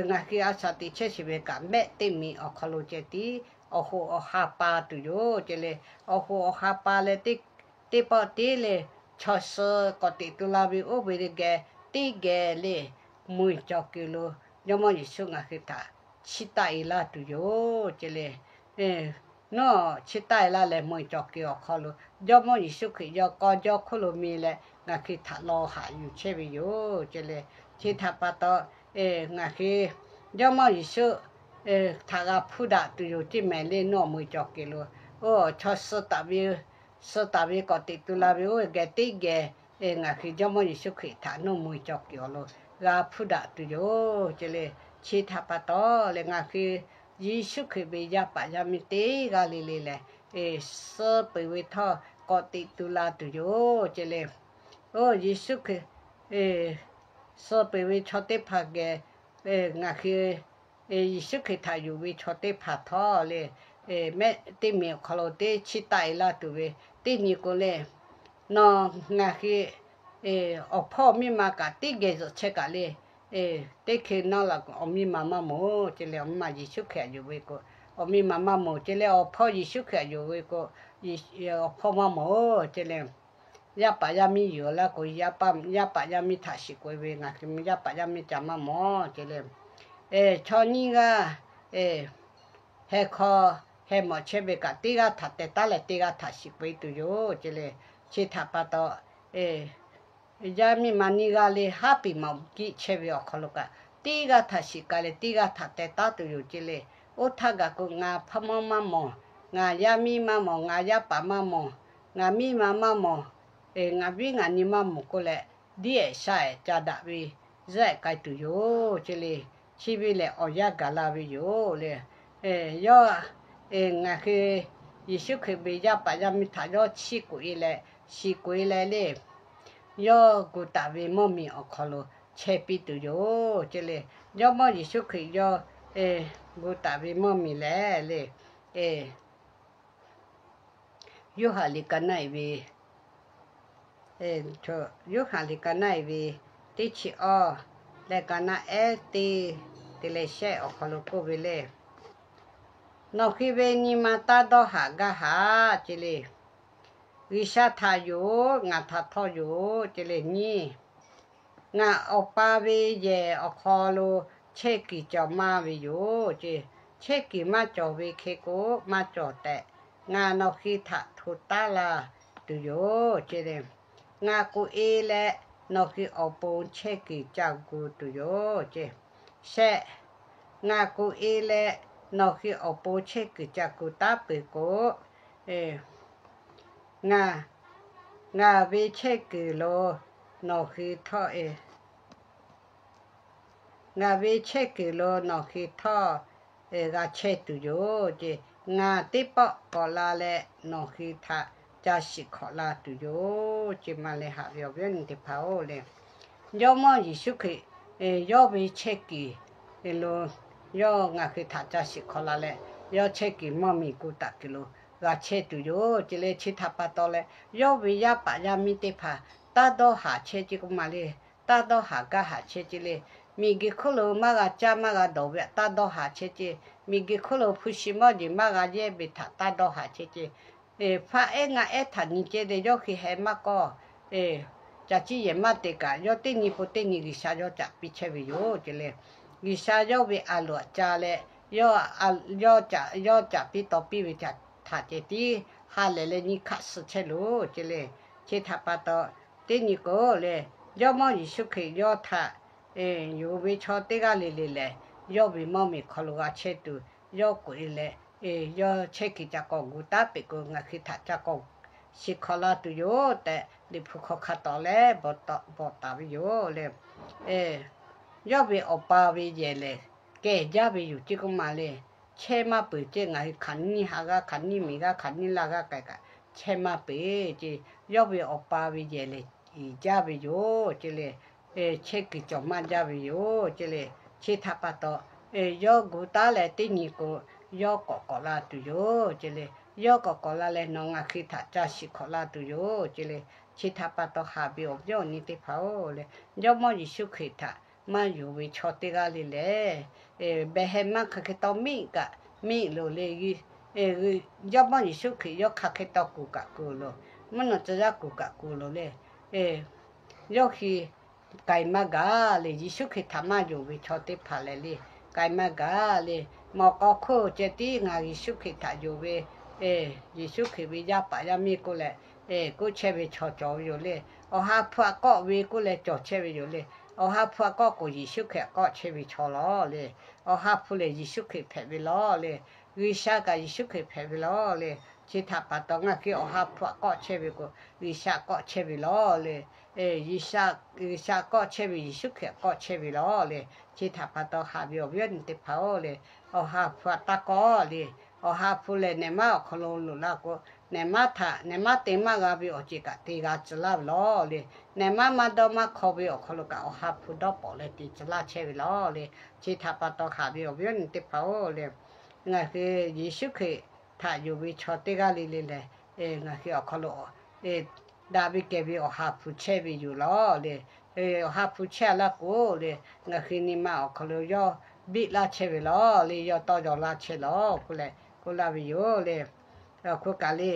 ngaˬ hui a shaꞈ teꞈ chehˇ sheˍ ve kaꞈ, mehˆ teˇ meˍ awˬ hk'aw lo ceh tiˉ awˬ hoꞈ awˬ ha pa tuˬ yoˬ ce le. Awˬ hoꞈ awˬ ha pa leh teˇ pawˆ tiˉ le, chaw suh k'awꞈ teꞈ tu la ve oˇ ve geh teˇ geh le, mvuhˇ cawˬ kuiˬ lo Jawˇmawˇ Yeˍsuˆ ngaˬ hui htaꞈ chiˇ taˆ e laˇ tuˬ yoˬ ce le. Nawˬ chiˇ taˆ e laˇ leh mvuhˇ cawˬ kuiˬ awˬ hk'aw lo Jawˇmawˇ Yeˍsuˆ Hkriꞈ yawˇ k'aw jawˇ hk'oˆ lo mi leh ngaˬ hui htaꞈ law haꞈ yuˬ chehˇ ve yoˬ ce le. Chi htaꞈ pa taw, ngaˬ hui Jawˇmawˇ Yeˍsuˆ htaꞈ g'a hpuˇ daꞈ tuˬ yoˬ ce mehˍ le. Nawˬ mvuhˇ cawˬ kuiˬ lo, oˇ chaw suh taˍ ve, suh taˍ ve k'awꞈ teꞈ tu la ve oˇ geh teˇ geh, ngaˬ hui Jawˇmawˇ Yeˍsuˆ Hkriꞈ htaꞈ nawˬ mvuhˇ cawˬ kuiˬ awˬ lo g'a hpuˇ daꞈ tuˬ yoˬ ce le. Chi htaꞈ pa taw leh ngaˬ hui Yeˍsuˆ Hkriꞈ ve yaˇ paˍ yaˇ miˇ teˇ g'aˇ le le lehˬ, suh peuˬ ve htawˇ k'awꞈ teꞈ tu la tuˬ yoˬ ce le. Oˇ Yeˍsuˆ Hkriꞈ suh peuˬ ve chaw teˇ hpaˍ geh, ngaˬ hui Yeˍsuˆ Hkriꞈ htaꞈ yonˍ ve chaw teˇ hpaˍ htawˇ le, mehˆ teˇ meˍ awˬ hk'aw lo teˇ chiˇ taˆ e laˇ tuˬ ve teˇ nyi k'o le, nawˬ ngaˬ hui awˬ hpawˇ miˇ ma kaꞈ teˇ geh zuhꞈ chehˇ kaꞈ le, teˇ hkui nawˇ la awˬ miˇ ma maˇ mawˬ ce le. Awˬ miˇ ma Yeˍsuˆ Hkriꞈ htaꞈ yonˍ ve k'o, awˬ miˇ ma maˇ mawˬ ce le. Awˬ hpawˇ Yeˍsuˆ Hkriꞈ htaꞈ yonˍ ve k'o, awˬ hpawˇ maˇ mawˬ ce le. Yaˇ paˍ yaˇ miˇ yuˬ laˇ k'o, yaˇ paˍ yaˇ miˇ htaꞈ shiˍ k'oꞈ e ve ngaˬ hui yaˇ paˍ yaˇ miˇ ca maˇ mawˬ ce le. Chaw nyiˇ g'aˇ heh hk'aw heh mawꞈ chehˇ ve kaꞈ, teˇ g'aˇ htaꞈ teh taˉ leh teˇ g'aˇ htaꞈ shiˍ k'oꞈ e tuˬ yoˬ ce le. Chi htaꞈ pa taw, yaˇ miˇ ma nyiˇ g'aˇ le haˉ piˍ maˍ kiˆ chehˇ ve awˬ hk'aw lo kaꞈ, teˇ g'aˇ htaꞈ shiˍ k'ai leh teˇ g'aˇ htaꞈ teh taˉ tuˬ yoˬ ce le. Oˇ htaˇ gaˬ k'o, ngaˬ hpawˇ mawˇ maˇ mawˬ, ngaˬ yaˇ miˇ maˇ mawˬ, ngaˬ yaˇ paˍ maˇ mawˬ, ngaˬ miˇ ma maˇ mawˬ, ngaˬ viˉ ngaˬ nyi maˇ mawˬ k'oˆ leh, diˇ ehˍ sha ehˍ ca daꞈ ve zuhˆ ehˍ k'ai tuˬ yoˬ ce le. Chi ve lehˬ awˬ yanˇ gaˬ la ve yoˬ le. Yawˇ ngaˬ hui Yeˍsuˆ Hkriꞈ ve yaˇ paˍ yaˇ miˇ htaꞈ yawˇ chiˇ k'oꞈ e leh, shiˍ k'oꞈ e leh le, yawˇ gu taˍ ve mawˇ miˬ awˬ hk'aw lo chehˇ piˇ tuˬ yoˬ ce le. Jawˇ mawˇ Yeˍsuˆ Hkriꞈ yawˇ gu taˍ ve mawˇ miˬ lehˬ le, Yoˇhanˬ liꞈ ka naˆ e ve, Yoˇhanˬ liꞈ ka naˆ e ve teˇ chi awˇ leh ka naˆ ehˉ teˇ te leh shehˆ awˬ hk'aw lo k'oˆ ve le, Nawˬ hui ve nyi ma taˇ dawˇ haꞈ gaˇ haꞈ ce le. G'uiˬsha htaꞈ yoˬ, ngaˬ htaꞈ htawˇ yoˬ ce le nyi. Ngaˬ Awˬ pa ve yehˬ awˬ hk'aw lo chehˇ kuiˬ cawˬ maˇ ve yoˬ ce. Chehˇ kuiˬ maˇ cawˬ ve hk'e k'o, maˇ cawˬ tehꞈ ngaˬ nawˬ hui htaꞈ hto taˉ laˇ tuˬ yoˬ ce le. Ngaˬ k'oꞈ e leh nawˬ hui awˬ pon chehˇ kuiˬ ca gu tuˬ yoˬ ce. Shehˆ, ngaˬ k'oꞈ e leh nawˬ hui awˬ pon chehˇ kuiˬ ca gu taˉ peuˬ k'o, ngaˬ, ngaˬ ve chehˇ kuiˬ lo nawˬ hui htawˇ e, ngaˬ ve chehˇ kuiˬ lo nawˬ hui htawˇ g'a chehˇ tuˬ yoˬ ce. Ngaˬ teˇ pawˆ k'awꞈ la leh nawˬ hui htaꞈ ca shiˍ hk'awꞈ la tuˬ yoˬ ce. Ma leh haꞈ ve awˬ viˉ awˬ nyi teˇ hpaˍ-oˬ le, Jawˇ mawˇ Yeˍsuˆ Hkriꞈ yawˇ ve chehˇ kuiˬ lo yawˇ ngaˬ hui htaꞈ ca shiˍ hk'awꞈ la leh, yawˇ chehˇ kuiˬ mawˇ miˬ gu taˍ kuiˬ lo g'a chehˇ tuˬ yoˬ ce le. Chi htaꞈ pa taw leh, yawˇ ve yaˇ paˍ yaˇ miˇ teˇ hpaˍ taˇ dawˇ haꞈ chehˇ ce k'oˆ ma le. Taˇ dawˇ haꞈ gaˇ haꞈ chehˇ ce le. Miˬguiˬ hk'oˆ lo maˇ g'a caˇ maˇ g'a dawˬ ve htaꞈ taˇ dawˇ haꞈ chehˇ ce. Miˬguiˬ hk'oˆ lo hpu shi mawˇ jeˬ maˇ g'a yehˇ ve htaꞈ taˇ dawˇ haꞈ chehˇ ce. Faˆ ehˉ ngaˆ ehˉ htaꞈ nyi ceh leh yawˇ hui heh maˇ kawˇ, caˬ ciˇ yehˬ maˇ te kaꞈ, yawˇ teˇ nyi pon teˇ nyi G'uiˬsha yawˇ caꞈ piˇ chehˇ ve yoˬ ce le. G'uiˬsha yawˇ ve a loˍ aꞈ ca leh, yawˇ, yawˇ caꞈ, yawˇ caꞈ piˇ taw piˇ ve htaꞈ ceh tiˉ ha lehˬ leh nyi hkaˆ suh chehˇ loˬ ce le. Chi htaꞈ pa taw, teˇ nyi k'o le, Jawˇ mawˇ Yeˍsuˆ Hkriꞈ yawˇ htaꞈ yonˍ ve chaw teˇ g'aˇ le le lehˬ, yawˇ ve mawˇ miˬ hk'aw lo g'a chehˇ tuˬ, yawˇ k'oꞈ e leh, yawˇ chehˇ kuiˬ ca k'awꞈ gu taˉ peuˬ k'o, ngaˬ hui htaꞈ ca k'awꞈ shiˍ hk'awꞈ la tuˬ yoˬ tehꞈ, Liꞈ hpu hk'aw hk'a tawˍ leh bvuhꞈ taˍ ve yoˬ le. Yawˇ ve Awˬ pa ve yehˬ lehˬ, kehˬ jaˇ ve yoˬ ce k'oˆ ma le. Chehˇ maˇ peuˬ ce. Ngaˬ hui hk'aˬ nyiˇ ha g'aˇ, hk'aˬ nyiˇ miˬ g'aˇ, hk'aˬ nyiˇ laˇ g'aˇ k'ai kaꞈ chehˇ maˇ peuˬ ce. Yawˇ ve Awˬ pa ve yehˬ lehˬ, iˍ jaˇ ve yoˬ ce le. Chehˇ kuiˬ cawˬ maˇ jaˇ ve yoˬ ce le. Chi htaꞈ pa taw, yawˇ gu taˉ leh teˇ nyi k'o, yawˇ k'awꞈ k'awꞈ la tuˬ yoˬ ce le. Yawˇ k'awꞈ k'awꞈ la leh nawˬ ngaˬ hui htaꞈ ca shiˍ hk'awꞈ la tuˬ yoˬ ce le. Chi htaꞈ pa taw haꞈ ve awˬ viˉ awˬ nyi teˇ hpaˍ-oˬ le, Jawˇ mawˇ Yeˍsuˆ Hkriꞈ htaꞈ maˇ yonˍ ve chaw teˇ g'aˇ le lehˬ, behˬ heh maˇ hk'aˬ hk'e taw miˆ kaꞈ miˆ loˬ le. Jawˇ mawˇ Yeˍsuˆ Hkriꞈ yawˇ hk'aˬ hk'e taw kuˬ kaꞈ kuˬ loˬ, mvuhˇ naw tcuh yaˇ kuˬ kaꞈ kuˬ loˬ le. Yawˇ hui k'ai maˇ gaˬ le. Yeˍsuˆ Hkriꞈ htaꞈ maˇ yonˍ ve chaw teˇ hpaˍ lehˬ le, k'ai maˇ gaˬ le. Mawꞈ k'aw hk'oˆ ceh tiˉ ngaˬ Yeˍsuˆ Hkriꞈ htaꞈ yonˍ ve, Yeˍsuˆ Hkriꞈ ve yaˇ paˍ yaˇ miˇ k'oˆ leh, k'oˆ chehˇ ve chaw cawˬ ve yoˬ le. Awˬ ha hpu aꞈ kawˆ ve k'oˆ leh cawˬ chehˇ ve yoˬ le. Awˬ ha hpu aꞈ kawˆ k'o Yeˍsuˆ Hkriꞈ aꞈ kawˆ chehˇ ve chaw lawˬ le. Awˬ ha hpu lehˬ Yeˍsuˆ Hkriꞈ hpehꞈ ve lawˬ le. G'uiˬsha kaꞈ Yeˍsuˆ Hkriꞈ hpehꞈ ve lawˬ le. Chi htaꞈ pa taw ngaˬ hui awˬ ha hpu aꞈ kawˆ chehˇ ve k'o, G'uiˬsha aꞈ kawˆ chehˇ ve lawˬ le. G'uiˬsha aꞈ kawˆ chehˇ ve Yeˍsuˆ Hkriꞈ aꞈ kawˆ chehˇ ve lawˬ le. Chi htaꞈ pa taw haꞈ ve awˬ viˉ awˬ nyi teˇ hpaˍ-oˬ le, awˬ ha hpu aꞈ taˇ kawˆ le. Awˬ ha hpu lehˬ nehˬ maˉ awˬ hk'aw lo loꞈ la k'o, nehˬ maˉ htaꞈ nehˬ maˉ te maˇ g'a ve awˬ ceuˬ kaꞈ te g'a tcuh laˇ ve lawˬ le. Nehˬ maˉ maˇ dawˇ maˇ hk'aw ve awˬ hk'aw lo kaꞈ awˬ ha hpu dawˇ pawˍ leh te tcuh laˇ chehˇ ve lawˬ le. Chi htaꞈ pa taw haꞈ ve awˬ viˉ awˬ nyi teˇ hpaˍ-oˬ le, ngaˬ hui Yeˍsuˆ Hkriꞈ htaꞈ yonˍ ve chaw teˇ g'aˇ le le lehˬ, ngaˬ hui awˬ hk'aw lo daꞈ ve kehˬ ve awˬ ha hpu chehˇ ve yoˬ lawˬ le. Awˬ ha hpu chehˇ a laˇ k'o le, ngaˬ hui nyi ma awˬ hk'aw lo yawˇ biˆ laˇ chehˇ ve lawˬ le, yawˇ tawˇ yaw laˇ chehˇ lawˬ k'oˆ leh k'oˆ laˇ ve yoˬ le. Awˬ hk'oˆ kaꞈ le,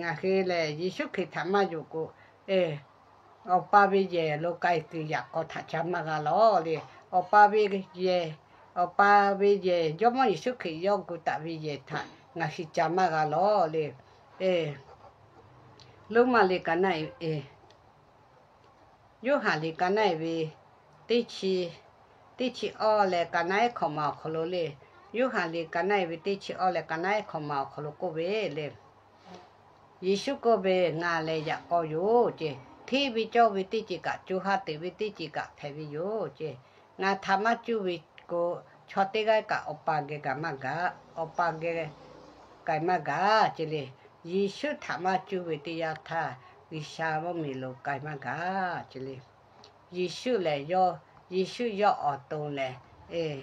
ngaˬ hui lehˬ Yeˍsuˆ Hkriꞈ htaꞈ maˇ yonˍ k'o, Awˬ pa ve yehˬ lo k'ai kuiˬ yaꞈ k'aw htaꞈ ca maˇ g'a lawˬ le. Awˬ pa ve yehˬ, Awˬ pa ve yehˬ, Jawˇ mawˇ Yeˍsuˆ Hkriꞈ yawˇ gu taˍ ve yehˬ htaꞈ ngaˬ hui ca maˇ g'a lawˬ le. Roˉmaꞈ liꞈ ka naˆ e, Yoˇhanˬ liꞈ ka naˆ e ve teˇ chi, teˇ chi awˇ leh ka naˆ ehˉ hkawꞈ ma awˬ hk'aw lo le. Yoˇhanˬ liꞈ ka naˆ e ve teˇ chi awˇ leh ka naˆ ehˉ hkawꞈ ma awˬ hk'aw lo k'oˆ ve le, Yeˍsuˆ k'oˆ ve, Ngaˬ lehˬ yaꞈ k'aw yoˬ ce. Hteˇ ve cawˇ ve teˇ ceuˬ kaꞈ, co ha teꞈ ve teˇ ceuˬ kaꞈ hpehꞈ ve yoˬ ce. Ngaˬ htaꞈ maˇ cuˇ ve k'o, chaw teˇ g'aˇ kaꞈ Awˬ pa geh kaꞈ maˇ gaˬ. Awˬ pa geh k'ai maˇ gaˬ ce le. Yeˍsuˆ htaꞈ maˇ cuˇ ve teˇ yanˇ htaˇ, G'uiˬsha mvuhˇmiˬ lo k'ai maˇ gaˬ ce le. Yeˍsuˆ lehˬ yawˇ, Yeˍsuˆ yawˇ awˬ to lehˬ,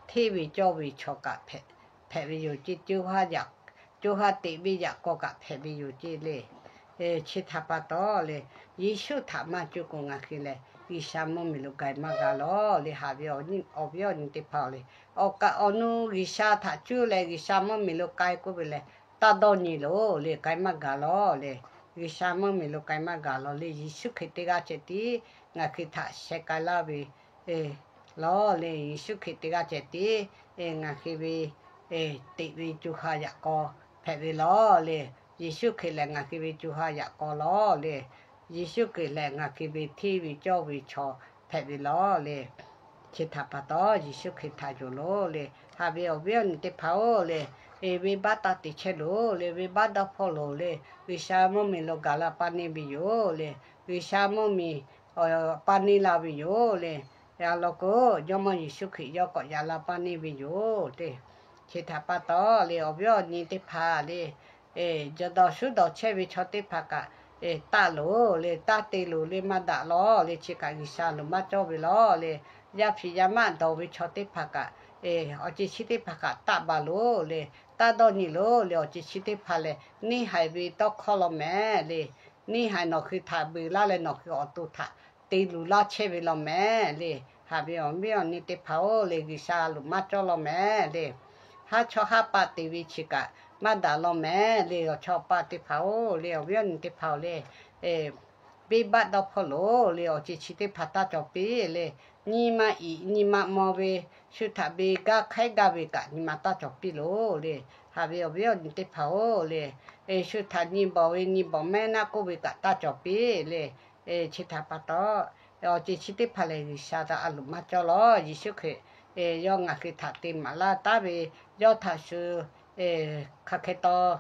hteˇ ve cawˇ ve chaw kaꞈ hpehꞈ ve yoˬ ce. Co ha teꞈ ve yaꞈ k'aw kaꞈ hpehꞈ ve yoˬ ce le. Chi htaꞈ pa taw le, Yeˍsuˆ htaꞈ maˇ cuˇ k'o ngaˬ hui lehˬ G'uiˬsha mvuhˇmiˬ lo k'ai maˇ g'a lawˬ le. Haꞈ ve awˬ viˉ awˬ nyi teˇ hpaˍ-oˬ le, awˬ kaꞈ awˬ nu G'uiˬsha htaꞈ cuˇ leh G'uiˬsha mvuhˇmiˬ lo k'ai k'oˆ ve lehˬ, taˇ dawˇ nyi loˬ le, k'ai maˇ gaˬ lawˬ le. G'uiˬsha mvuhˇmiˬ lo k'ai maˇ gaˬ lawˬ le. Yeˍsuˆ Hkriꞈ teˇ g'aˇ ceh tiˉ ngaˬ hui htaꞈ sheh k'ai laˇ ve lawˬ le. Yeˍsuˆ Hkriꞈ teˇ g'aˇ ceh tiˉ ngaˬ hui ve teꞈ ve co ha yaꞈ k'aw hpehꞈ ve lawˬ le. Yeˍsuˆ Hkriꞈ lehˬ ngaˬ hui ve co ha yaꞈ k'aw lawˬ le. Yeˍsuˆ Hkriꞈ lehˬ ngaˬ hui ve hteˇ ve cawˇ ve chaw hpehꞈ ve lawˬ le. Chi htaꞈ pa taw Yeˍsuˆ Hkriꞈ htaꞈ yonˍ loˬ le. Haꞈ ve awˬ viˉ awˬ nyi teˇ hpaˍ-oˬ le, venˇbaˆ taˇ te chehˇ loˬ le. Venˇbaˆ dawˇ hpawˇ loˬ le. G'uiˬsha mvuhˇmiˬ lo gaˬ la pa neˇ ve yoˬ le. G'uiˬsha mvuhˇmiˬ pa neˇ la ve yoˬ le. Awˬ lawn k'o, Jawˇmawˇ Yeˍsuˆ Hkriꞈ yawˇ k'awꞈ yaꞈ la pa neˇ ve yoˬ le. Chi htaꞈ pa taw le, awˬ viˉ awˬ nyi teˇ hpaˍ le, jawˬ dawˬ shuˉ dawˬ chehˇ ve chaw teˇ hpaˍ kaꞈ taˆ loˬ le, taˇ te loˬ le, maˇ daꞈ lawˬ le. Chi kaꞈ G'uiˬsha loˍ maˇ cawˇ ve lawˬ le. Yaˇ hpiꞈ yaˇ maˇ dawˬ ve chaw teˇ hpaˍ kaꞈ, awˬ ceuˬ chi teˇ hpaˍ kaꞈ taˆ baˬ loˬ le. Taˇ dawˇ nyi loˬ le. Awˬ ceuˬ chi teˇ hpaˍ lehˬ neˇhaiˬ ve tawˇ hkawˇ law mehˍ le. Neˇhaiˬ nawˬ hui htaꞈ beuꞈ laˇ leh nawˬ hui awˬ to htaꞈ te luˬ laˇ chehˇ ve law mehˍ le. Haꞈ ve awˬ viˉ awˬ nyi teˇ hpaˍ-oˬ le, G'uiˬsha loˍ maˇ cawˇ law mehˍ le. Haˉ chawˇ haˉ paˆ te ve chi kaꞈ maˇ daꞈ law mehˍ le. Awˬ chawˇ paˆ teˇ hpaˍ-oˬ le, awˬ viˉ awˬ nyi teˇ hpaˍ-oˬ le, venˇbaˆ dawˇ hpawˇ loˬ le. Awˬ ceuˬ chi teˇ hpaˍ taˇ cawˬ piˇ le. Nyi ma iꞈ nyi ma maw ve, shu htaꞈ beˬ gaˇ hk'aiˉ gaˇ ve kaꞈ nyi ma taˇ cawˬ piˇ loˬ le. Haꞈ ve awˬ viˉ awˬ nyi teˇ hpaˍ-oˬ le, shu htaꞈ nyi bawˬ ve nyi bawˬ mehˆ naˆ k'oˆ ve kaꞈ taˇ cawˬ piˇ le. Chi htaꞈ pa taw, awˬ ceuˬ chi teˇ hpaˍ lehˬ G'uiˬsha htaꞈ a loˍ maˇ cawˇ lawˬ. Yeˍsuˆ Hkriꞈ yawˇ ngaˬ hui htaꞈ te maˍ laˇ taˉ ve, yawˇ htaꞈ shu hk'aˬ hk'e taw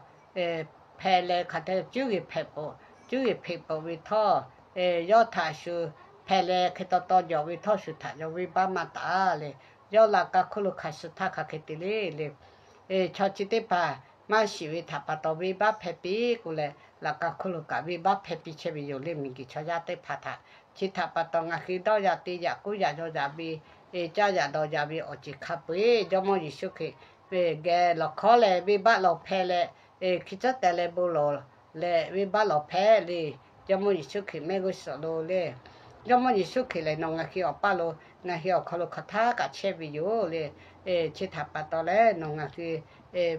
hpeh leh hk'aˬ hk'e cuˉ g'uiˬ hpehꞈ peuˬ, cuˉ g'uiˬ hpehꞈ peuˬ ve htawˇ, yawˇ htaꞈ shu hpeh leh hk'e taw taw jawˬ ve htawˇ shu htaꞈ yawˇ venˇbaˆ maˇ taˍ le. Yawˇ laꞈ ka hk'oˆ lo hk'aˬ suh htaˇ hk'aˬ hk'e te le le. Chaw chi teˇ hpaˍ maˇ shiˍ ve htaꞈ pa taw venˇbaˆ hpehˇ piˇ k'oˆ leh, laꞈ ka hk'oˆ lo kaꞈ venˇbaˆ hpehˇ piˇ chehˇ ve yoˬ le, miˬguiˬ chaw yaˇ teˇ hpaˍ htaꞈ. Chi htaꞈ pa taw ngaˬ hui dawˇ yaꞈ te yaꞈ, kuˇ yaꞈ yaw yaꞈ ve, caˇ yaꞈ dawˬ yaꞈ ve awˬ ceuˬ hk'a peu-eˬ Jawˇmawˇ Yeˍsuˆ Hkriꞈ geh lawˬ hkawˉ leh venˇbaˆ lawˬ hpehˇ leh, hkiˇ caˉ teh leh bon lawˬ leh venˇbaˆ lawˬ hpehˇ le. Jawˇmawˇ Yeˍsuˆ Hkriꞈ mehˆ g'uˇ suhˍ lo le. Jawˇmawˇ Yeˍsuˆ Hkriꞈ lehˬ nawˬ ngaˬ hui awˬ paˇ lo, ngaˬ hui awˬ hk'aw lo hk'aˬ htaˇ kaꞈ chehˇ ve yoˬ le. Chi htaꞈ pa taw leh nawˬ ngaˬ hui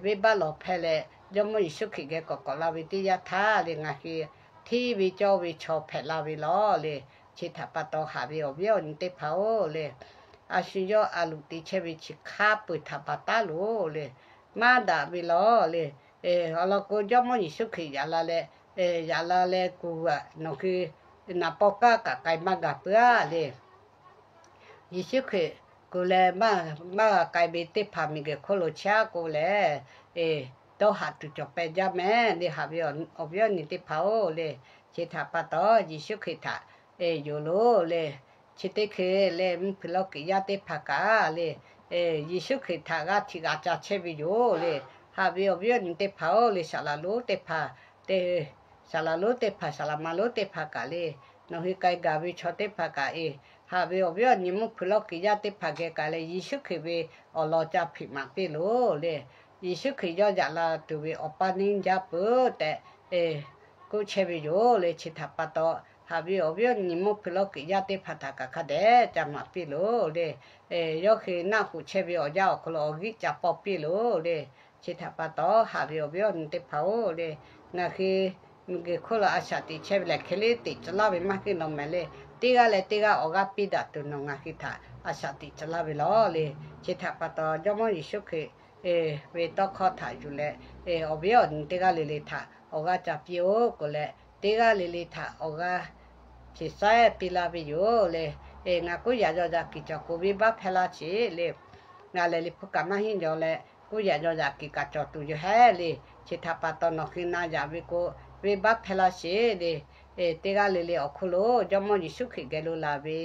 venˇbaˆ lawˬ hpehˇ leh Jawˇmawˇ Yeˍsuˆ Hkriꞈ geh k'awꞈ k'awꞈ la ve teˇ yanˇ htaˇ le, ngaˬ hui hteˇ ve cawˇ ve chaw hpehꞈ la ve lawˬ le. Chi htaꞈ pa taw haꞈ ve awˬ viˉ awˬ nyi teˇ hpaˍ-oˬ le, a shu yawˇ a loˍ te chehˇ ve chi hk'a peu-eˬ htaꞈ pa taˉ loˬ le. Maˇ daꞈ ve lawˬ le. Awˬ lawn k'o, Jawˇmawˇ Yeˍsuˆ Hkriꞈ yaꞈ la leh, yaꞈ la leh kuˬ nawˬ hui naˍ paw kaˇ kaꞈ k'ai maˇ gaˬ peuˬ-a le. Yeˍsuˆ Hkriꞈ kuˬ leh maˇ g'a k'ai ve teˇ hpaˍ miˬguiˬ hk'oˆ lo chehˇ-a k'o lehˬ, dawˇ haꞈ tuˬ cawˬ peh jaˇ mehˍ le. Haꞈ ve awˬ viˉ awˬ nyi teˇ hpaˍ-oˬ le, chi htaꞈ pa taw Yeˍsuˆ Hkriꞈ htaꞈ yonˍ loˬ le. Chi teˇ hk'e leh mvuhˇ hpui lawˇ kiꞈ yaˇ teˇ hpaˍ kaꞈ le, Yeˍsuˆ Hkriꞈ htaꞈ g'a htiꞈ g'a ca chehˇ ve yoˬ le. Haꞈ ve awˬ viˉ awˬ nyi teˇ hpaˍ-oˬ le, saˍ laˍ lonˉ teˇ hpaˍ, saˍ laˍ lonˉ teˇ hpaˍ, saˍ laˍ ma lonˉ teˇ hpaˍ kaꞈ le, nawˬ hui k'ai gaˬ ve chaw teˇ hpaˍ kaꞈ e, haꞈ ve awˬ viˉ awˬ nyi mvuhˇ hpui lawˇ kiꞈ yaˇ teˇ hpaˍ geh kaꞈ leh Yeˍsuˆ Hkriꞈ ve awˬ lawn ca hpiꞈ maˍ piˇ loˬ le. Yeˍsuˆ Hkriꞈ yawˇ yaꞈ la tuˬ ve awˬ paˇ neˇ jaˇ peuˬ tehꞈ k'oˆ chehˇ ve yoˬ le. Chi htaꞈ pa taw, haꞈ ve awˬ viˉ awˬ nyi mvuhˇ hpui lawˇ kiꞈ yaˇ teˇ hpaˍ htaꞈ kaꞈ hk'a dehꞈ ca maˍ piˇ loˬ le. Yawˇ hui naˆ hoꞈ chehˇ ve awˬ yanˇ awˬ hk'aw lo awˬ g'euˆ ca paw piˇ loˬ le. Chi htaꞈ pa taw, haꞈ ve awˬ viˉ awˬ nyi teˇ hpaˍ-oˬ le, ngaˬ hui miˬguiˬ hk'oˆ lo a shaꞈ teꞈ chehˇ ve lehˬ, hk'e leˇ teꞈ tcuh laˇ ve maˇ heˆ law mehˍ le. Teˇ g'aˇ leh teˇ g'aˇ awˬ g'aˇ piˇ daꞈ tuˬ nawˬ ngaˬ hui htaꞈ a shaꞈ teꞈ tcuh laˇ ve lawˬ le. Chi htaꞈ pa taw, Jawˇmawˇ Yeˍsuˆ Hkriꞈ ve tawˇ hkawˇ htaꞈ yuˬ leh, awˬ viˉ awˬ nyi teˇ g'aˇ le le htaꞈ awˬ g'aˇ ca piˇ-oˆ k'oˆ leh, teˇ g'aˇ le le htaꞈ awˬ g'aˇ shiˍ saiˉ piˇ laˇ ve yoˬ le. Ngaˬ kuˇ yaꞈ yaw yaꞈ kiˬ cawˬ k'o, venˇbaˆ hpehˇ laˇ sheˍ le. Ngaˬ lehˬ liꞈ hpu kaꞈ maˇ hinˉ jaw leh, kuˇ yaꞈ yaw yaꞈ kiˬ kaꞈ cawˬ tuˬ yoˬ hehˉ le. Chi htaꞈ pa taw, nawˬ hui na yaꞈ ve k'o, venˇbaˆ hpehˇ laˇ sheˍ le. Teˇ g'aˇ le le awˬ hk'oˆ lo Jawˇmawˇ Yeˍsuˆ Hkriꞈ geh lo laˬ ve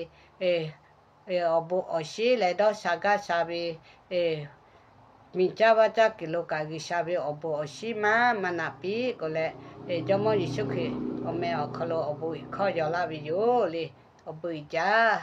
awˬ bon awˬ shinˉ leh dawˇ sha gaˇ sha ve Miˬ caˇ vaˇ caˇ kuiˬ lo kaꞈ G'uiˬsha ve awˬ bon awˬ shinˉ maˇ maˇ naꞈ piˇ k'o leh, Jawˇmawˇ Yeˍsuˆ Hkriꞈ awˬ meh awˬ hk'aw lo awˬ bon iˬ hkawˇ yaw laˇ ve yoˬ le. Awˬ bon uiˍ jaˇ.